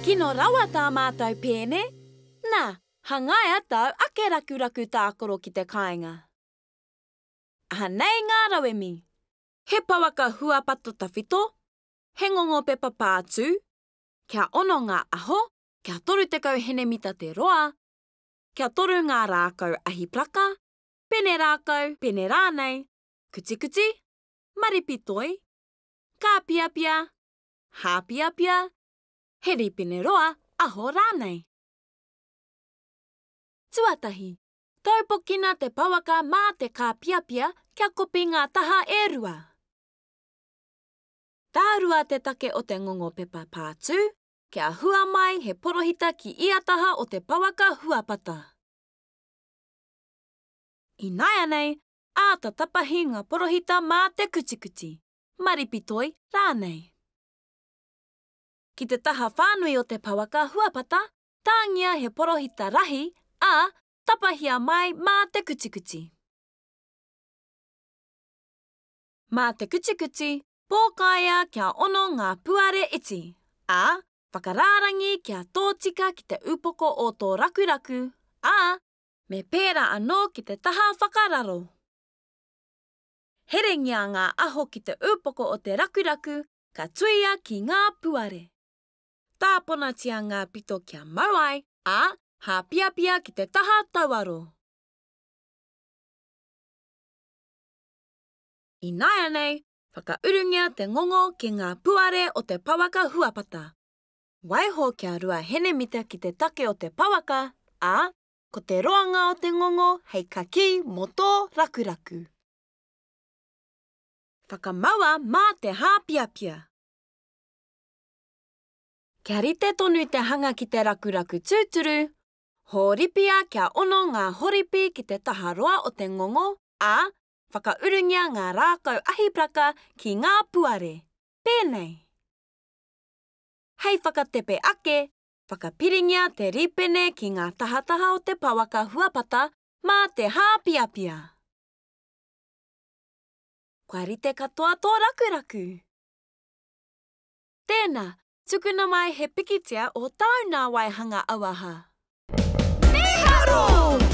Kino rawa tā mātou pēne. Nā, hangaia tāu ake rakuraku tākaro ki te kāinga. Anei ngā rauemi. He pouaka huapato tawhito, he ngongo pepa pātū, kia ono ngā aho, kia 30 henemita te roa, kia toru ngā rākau ahi paraka, pene rākau, pene rānei, kutikuti, maripi toi, kāpiapia, hāpiapia, he rīpene roa, aho rānei. Tuatahi, taupokina te pouaka mā te kāpiapia kia kopi ngā taha e rua. Tārua te take o te ngongo pepa pātū, kia hua mai he porohita ki ia taha o te pouaka huapata. Ināianei, āta tapahi ngā porohita mā te kutikuti, maripi toi rānei. Ki te taha whānui o te pouaka huapata, tāngia he porohita rahi, ā, tapahia mai mā te kutikuti. Mā te kutikuti, pōkaia kia ono ngā puare iti, ā, whakarārangi kia tōtika ki te upoko o tō rakuraku, ā, Me pērā anō ki te taha whakararo. Herengia ngā aho ki te upoko o te rakuraku ka tuia ki ngā puare. Tāponatia ngā pito kia mau ai, ā, hāpiapia ki te taha tauaro. Ināianei, whakaurungia te ngongo ki ngā puare o te pouaka huapata. Waiho kia rua henemita ki te take o te pouaka, ā, ko te roanga o te ngongo hei kakī mō tō rakuraku. Whakamaua mā te hāpiapia. Kia rite tonu te hanga ki te rakuraku tūturu, hōripia kia ono ngā horipi ki te taha roa o te ngongo, ā, whakaurungia ngā rākau ahipraka ki ngā puare, pēnei. Hei whakatepe ake, Whakapiringia te rīpene ki ngā tahataha o te pouaka huapata mā te hāpiapia. Kua rite katoa tō rakuraku. Tēnā, tukuna mai he pikitia o tāu nā waihanga auaha. Mīharo!